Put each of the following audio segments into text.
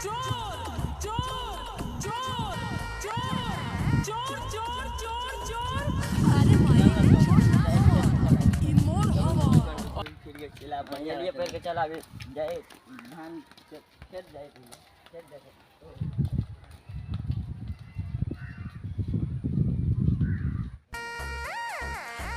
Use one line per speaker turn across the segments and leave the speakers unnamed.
चोर चोर चोर चोर चोर चोर चोर चोर। अरे माई छोड़ ना ई मोर हवा।
चलिए पैर के चला अभी जाए धान खेत जाए खेत जाए।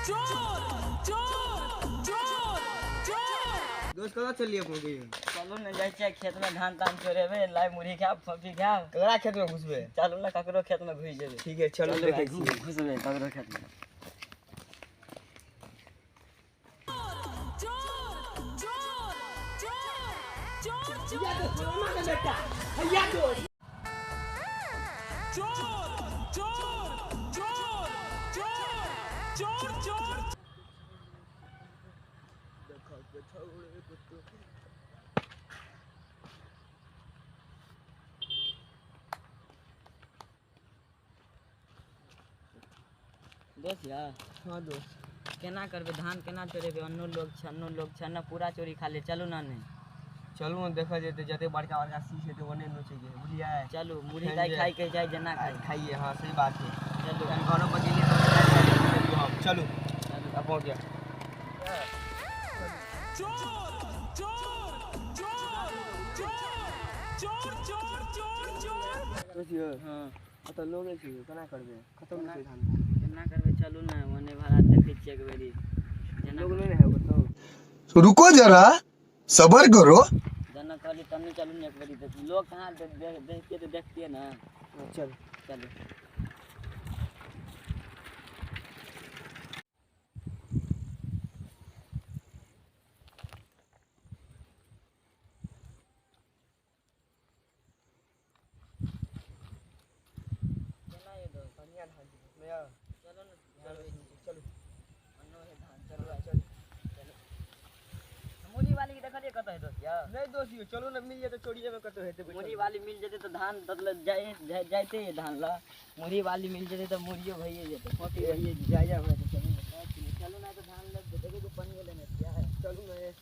चोर चोर चोर चोर।
दोस्त कतऽ चलिए अपन कहियो?
चलू ने जाइ छियै खेत में धान तान चोरेबै, लाइ मुरही खायब, फफी खायब।
ककरा खेत में घुसबै?
चलू ने ककरो खेत में घुसि जेबै।
ठीक है चलू,
चलू
देखै
भाई,
छियै।
घुसबै ककरो खेत में।
चोर चोर चोर चोर चोर चोर चोर चोर चोर चोर चोर।
दोस्त यार।
हाँ दोस्त।
केना करबै धान केना चोरेबै? अन्नो लोग छै, अन्नो लोग छै, अन्ना पूरा चोरी खा ले। चलू ना नहीं।
चलू ने देखल जेतै, जते बड़का बड़का सीख हेतै ओने नोचैके है, बुझलियै?
चलू मुरही दाइ खाइ के जाय जेना खाइ।
खाइए, हाँ सही बात है।
चलू।
तहन घरो पर गेलियै तऽ चलू अब पहुँच गया।
चोर चोर चोर चोर चोर चोर चोर चोर।
दोस्त यौ,
हाँ
ओतऽ लोगे छै, केना करबै? खतम
केना
हेतै धान।
केना करबै? चलू ने ओने भाड़ा देखै छियै एक बेरी। जेना
लोग नहि ने है ओतऽ।
रुको जरा, सबर करो।
जेना कहली तन्नी चलू ने एक बेरी देख। लोग कहाँ देखतियै तऽ देखतियै ने।
हाँ, चल।
चलू। केना ये दोस्त?
बढ़िया धान छै नया।
चलू ने।
चलू चलू।
अन्नो है धान, चलू आइ, चलू चलू। मुरही वाली के देखलियै कतऽ है दोस्त यौ?
नहि दोस्त यौ, चलू ने मिल जेतै चोरिये में कतौ हेतै बैठल।
मुरही वाली मिल जेतै तऽ धान मतलब जाय जाइते है धान ल। मुरही वाली मिल जेतै तऽ मुरहियो भइए जेतै, कॉपी भइए जेतै।
जाय जाय भए जेतै, चलू ने।
चलू ना तऽ धान लग देखै छियै पनियो लेने छियै।
चलू ने।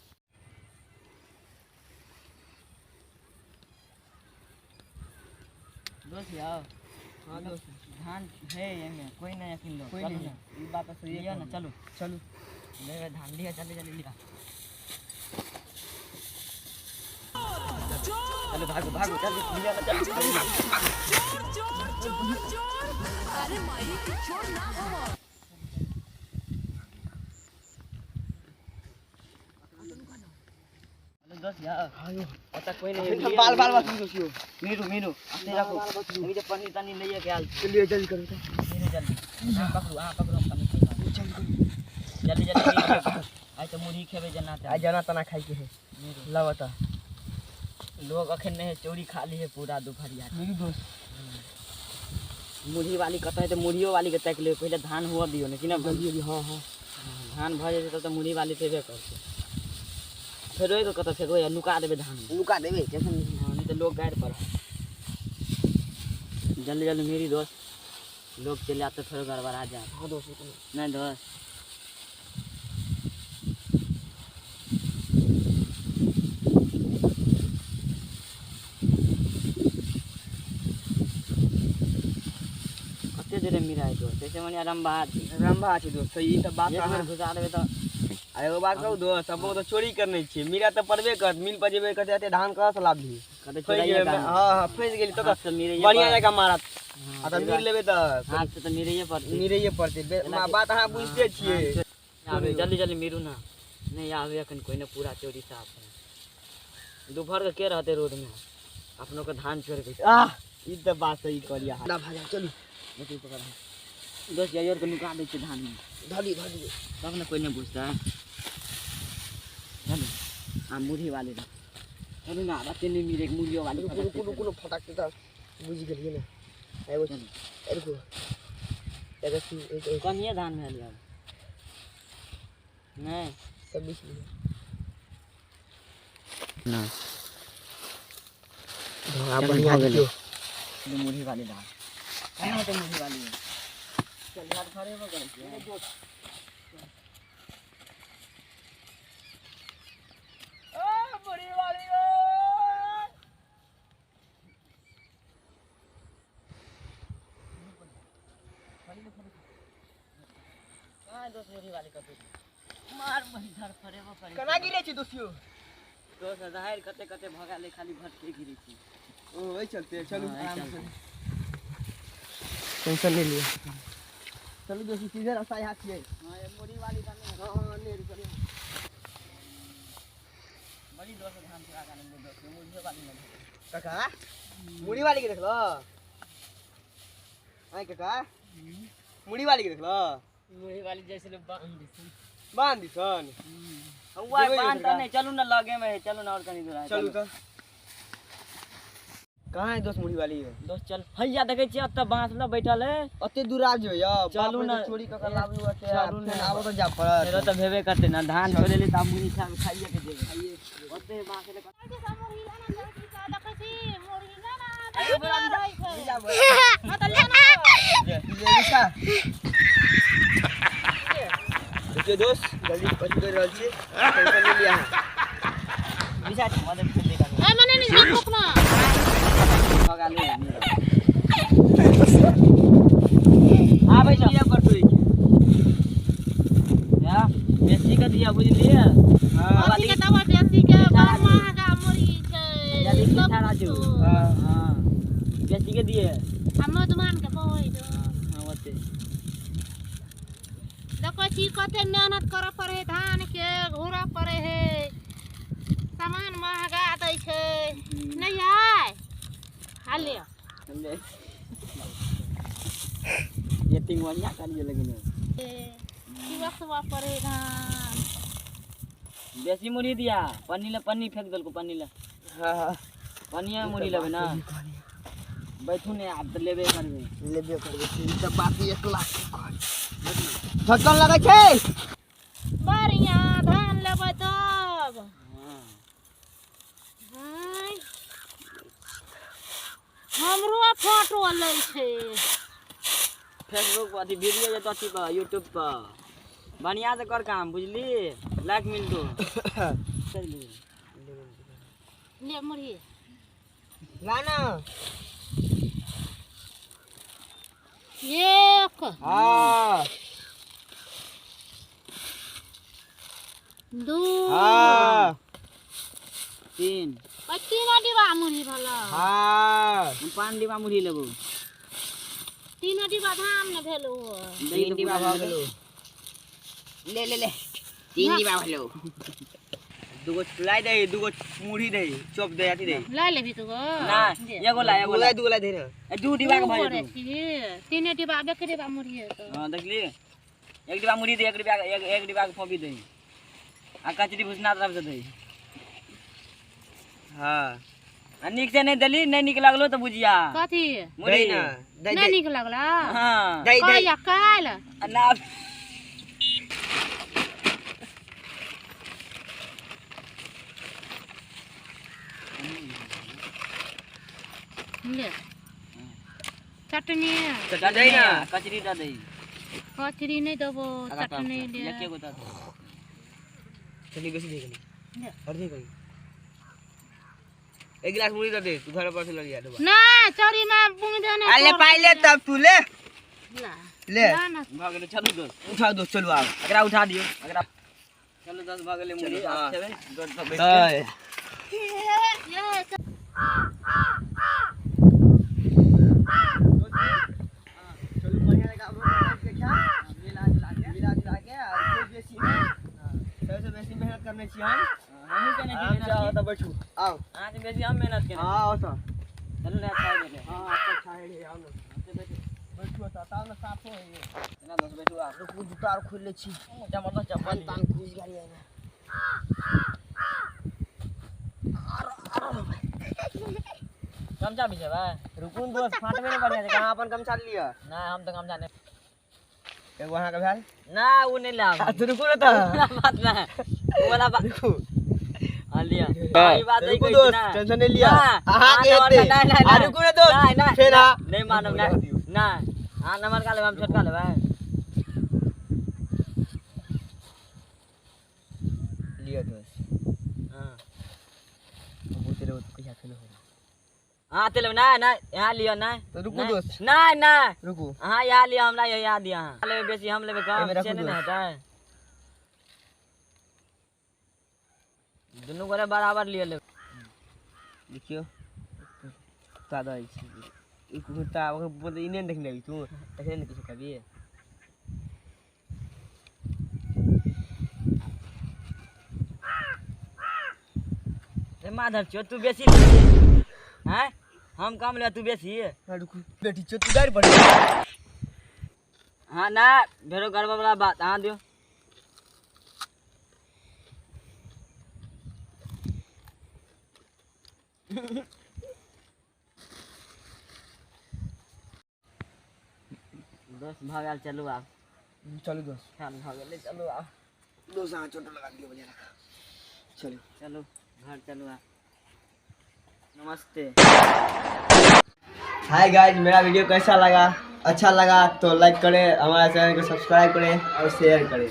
दोस्त यौ।
हाँ दोस्त।
धान है एमे कोई नहीं अखन लोग।
कोई
चलू
नहीं।
ने।
ई बात तऽ सही
लिअ ने चलू।
चलू।
लेबै धान लिअ, जल्दी जल्दी लिअ। चलू भागू भागू जल्दी लिअ ने चलू।
चोर चोर चोर चोर। अरे माई छोड़ ना हवा।
हेलो दोस्त यौ।
हाँ यौ।
ओतऽ कोई नहीं है।
बाल बाल बात दोस्त यौ।
मीरू मीरू अपने रखू। हम जे पन्नी तन्नी लइए के आयल छी।
चलिए जल्दी करू तऽ।
मीरू जल्दी। अहाँ पकड़ू, अहाँ पकड़ू, हम पन्नी खोलब।
जल्दी करू।
जल्दी जल्दी मीरू। आइ तऽ मुरही खेबै जेना तेना।
आइ जना तना खाइके है।
मीरू।
लाउ तऽ।
लोग अखन नहीं है, चोरी खाली है पूरा दुपहरिया।
मीरू दोस्त।
मुरही वाली कतऽ है तऽ मुरहियो वाली के ताकि लेबै। पहिले धान हुअ दियौ ने कि ने?
जल्दी जल्दी, हाँ हाँ।
धान भऽ जेतै तब तऽ मुरही वाली फेबे करतै। फेरो एगो कतऽ फेकबै? नुका देबै धान में।
नुका देबै, टेंशन नहीं।
हाँ, नहीं तऽ लोग गाड़ि पर। जल्दी जल्दी मेरी दोस्त, लोग चलि आयत तऽ फेरो गड़बड़ा जायत।
हाँ दोस्त, रुकू।
नहीं दोस्त। कते देर मिरा है दोस्त? ऐसे मने रंबा छै।
रंबा छै दोस्त, सही तऽ बात
एक
अहाँ
बेर घुसा देबै तऽ।
आ एगो बात कहू दोस्त, सब तऽ चोरी करने छियै, मीरा तऽ पड़बे करत। मिल पर जेबै कते एते धान कहाँ से लाबही?
कते
फँसि
चोराइए
जेबै,
काम।
हाँ हाँ फँसि गेली तऽ
हाथ से मिरैये
बढ़िया
पड़त।
जकाँ मारत।
हाँ,
आ तऽ
से
मीर
बात।
लेबै तऽ
हाथ से तऽ मिरैये पड़तै।
मिरैये पड़तै।
जेनाकि
बात अहाँ बुझिते छियै।
आबे जल्दी जल्दी मिरू ना। नहीं आबे अखन कोई ने, पूरा चोरी साफ है। दोपहर के रहते रोड में अपनों के धान चोरबै।
आह, ई तऽ बात सही कहलियै अहाँ। ना भाजा, चलू।
देखी पकड़। दोस्त यार के नुका दै छियै धान में।
धली धली।
तब ने कोई नहीं बुझता है। चलू आ मुरही वाली रह। चलू ना, बच्चे नहीं मिले मुरहियो वाली।
रुकू रुकू रुकू, फटाक से तऽ बुझि गेलियै ने। एगो
चलू।
रुकू। एगो एक एक।
कनिये धान भेल यार? नहीं।
सब बीछ लिअ।
ना।
हाँ,
चलू,
बढ़िया
भऽ गेलै।
देखियौ।
मुरही वाली धान। कहाँ होतै मुरही वाली? चल यार, घरे पर करै छियै।
ओ मुरही वाली ओ।
दोस्त मुरही वाली कतौ मार बही धर फरेबो करै
केना गिरे छी दोस्त यौ?
दोस्त जाहिर कते कते भगा ले खाली भटके गिरे छी।
ओ एहि चलते चलू
हाँ, एहि
आराम
चलते।
से, टेंशन नहीं लिया। चलू दोस्त सीधे रास्ता यहाँ छियै।
हां ये मुरही वाली का नहीं।
हाँ हाँ नहीं रुकल।
बड़ी दोस्त धान चुरा के आनंद दोस्त मुरही वाली नहीं।
काका मुड़ी वाली के देखलो? आय काका मुड़ी वाली के देखलो?
मुरही वाली जैसे लोग बांध दिसन।
बांध दिसन?
हुआ
जेबै
बांध
सरकार।
त नहीं, चलू ना लगे में है, चलू ना और कनी दूर है,
चलू तो। कहाँ है दोस्त मुड़ी वाली?
दोस्त चल हैया देखै छियै ओतऽ बांस लग बैठल है।
ओते दूर आ जेबै यौ।
चलू
बाप रे,
ना।
चोरी कऽ के लाबू ओते,
चलू ना।
फेर आबो तऽ जाय पड़त।
फेरो तऽ भेबे करतै ना, धान छोड़ेली तऽ आब मुरही खाय खाइए के जेबै। ओते बांस लग।
देखियौ दोस्त जल्दी कथी करि रहल छी, टेंशन नहि लिअ अहाँ।
बिछा छै मदद कर ले। भगा ले आबै छ
पर तोड़ै छी।
या बेसी के दिया बुझलियै।
हाँ
जल्दी
हाँ
हां बेसी के दिए। हां ओते
देखै छी कते मेहनत करऽ पड़े है, धान के घूरऽ पड़े है, सामान महगा दै छै। नहीं आय हाले
ले ये तिंगवनिया करिए लेकिन
सुबह सुबह पड़े है धान।
बेसी मुरही दिया पन्नी ले, पन्नी फेंक देलको पन्नी ले।
हाँ हाँ
पन्निया मुरही लेबै ना, बैठू ने आब तऽ लेबे करबै।
लेबे करबै ई तऽ बात 1 लाख के कहै। झटकन लगै छै।
बढ़िया धान लेबै तब।
हाँ
हाय, हमरो फोटो लै छै।
फेसबुक पर अथी वीडियो जेतो अथी पर यूट्यूब पर बढ़िया से कर काम बुझली, लाइक मिलतो। चल
ले मुरही
ला ना।
1
हाँ
2
हाँ
3
तीन डिब्बा मुरही भला।
हाँ
हम 5 डिब्बा मुरही लेबो।
3 डिब्बा धान ने भेल ओ।
3 डिब्बा
भऽ गेलौ। ले ले ले 3 डिब्बा भेलौ। दूगो लाई दे, दूगो मुरही दे, चॉप दे, अथी दे।
ला लेबी तू गो?
ना एगो ला, एगो ला,
दूगो लाई दे ना।
2 डिब्बा के भऽ जेतौ।
3 डिब्बा एक डिब्बा मुरही हेतौ।
हां देखली 1 डिब्बा मुरही दे, 1 डिब्बा एक डिब्बा के फोबी दे आ कचरी भुसना तरफ से दे।
हाँ
आ नीक से नहीं देली, नहीं नीक लगलो तो बुझिया
कथी
मुरही
ना दे
नहीं नीक लगला।
हां
दे दे
कहिया काल्हि
ना।
ले चटनी
दे ना।
कचरी दे दे।
कचरी नहीं देबो, चटनी दे।
एके गो दे दे।
चटनी बेसी दे कनी
ले।
और दे कनी। 1 गिलास मुरही दे दे, तू घर पर से ल लिया डब्बा।
ना चोरी में बुंग देने।
अरे पाई ले तब तू ले
ला
ले।
ला ना।
भऽ गेलै चलू दोस्त।
उठा दोस्त चलू आब।
एकरा उठा दियौ एकरा। चलू दोस्त भऽ गेलै मुरही, आब
हाँ।
खेबै रोड पर बैठ के।
ये
चलू बढ़िया लगा के खा मिला जुला के, मिला जुला के। और कोई बेसी नहीं, सबसे बेसी मेहनत करने छी हम।
हमहूँ केने छी
आराम से आओ
मेहनत।
तऽ बैठू आओ।
अहाँ से बेसी हम मेहनत केने।
हाँ आओ तऽ।
चलू ने अच्छा हो गेलै।
हाँ अच्छा छाए रे, आओ ना बैठू तऽ ताव ना साफ हो ये।
ना दोस्त बैठू आब।
रुकू जूता आर खोलि लै छी।
जबरदस्त चप्पल
तान खुजि गेल एहिमे।
गमछा बिछेबै?
रुकू ने दोस्त, फाटबे नहि बढ़िया छै। अहाँ अपन गमछा लिअ।
ना हम तऽ गमछा नहि।
एगो अहाँके भेल।
ना ओ नहि लाब।
आ तऽ रुकू ने तऽ।
बात ना ओ वाला बात।
रुकू।
हाँ लिअ।
हाँ,
ई बात नहीं
रुकू
कहै छी
दोस्त,
ना।
टेंशन नहीं लिअ।
ना,
अहाँके
अहाँ
हेतै।
नम्बर का-
आ
नहीं,
रुकू ने दोस्त,
नहीं, नहीं,
फेर अहाँ-
नहीं मानब, नहीं, नहीं। अहाँ नम्बर का लेबै, हम छोटका लेबै।
लिअ दोस्त।
हाँ।
बहुते रहो, कहिया खेलो हो।
अहाँ एते लेबै? नहि नहि, यहाँ लिअ, नहि।
तऽ रुकू
नहि,
दोस्त।
नहि नहि,
रुकू।
अहाँ यहाँ लिअ, हमरा यहाँ दिअ। अहाँ लेबै बेसी, हम लेबै कम,
एहिमे राखू
से नहि ने
दोस्त।
हेतै। दुनू गोरे बराबर लिअ लेबै।
देखियौ, कुत्ता दै छी ई कुत्ता, ओकर बोल ई नहि देखने अभी तू, तखने ने किछो कहबी।
रे माधव चो, तू बेसी लेबही हैं, हम कम लेबै, तू बेसी।
हाँ, रुकू बेटी चो, तू गाड़ी पड़।
हाँ, नहि भेरो गड़बड़ वाला बात, अहाँ दियौ। दोस्त, भऽ गेल, चलू आब।
चलू दोस्त।
ख्याल भऽ गेलै, चलू आब।
दोस्त, अहाँ चोटो लगा दियौ, बढ़िया लगा, चलू।
चलू घर, चलू आब। नमस्ते।
हाय गाइस, मेरा वीडियो कैसा लगा? अच्छा लगा तो लाइक करें, हमारे चैनल को सब्सक्राइब करें और शेयर करें।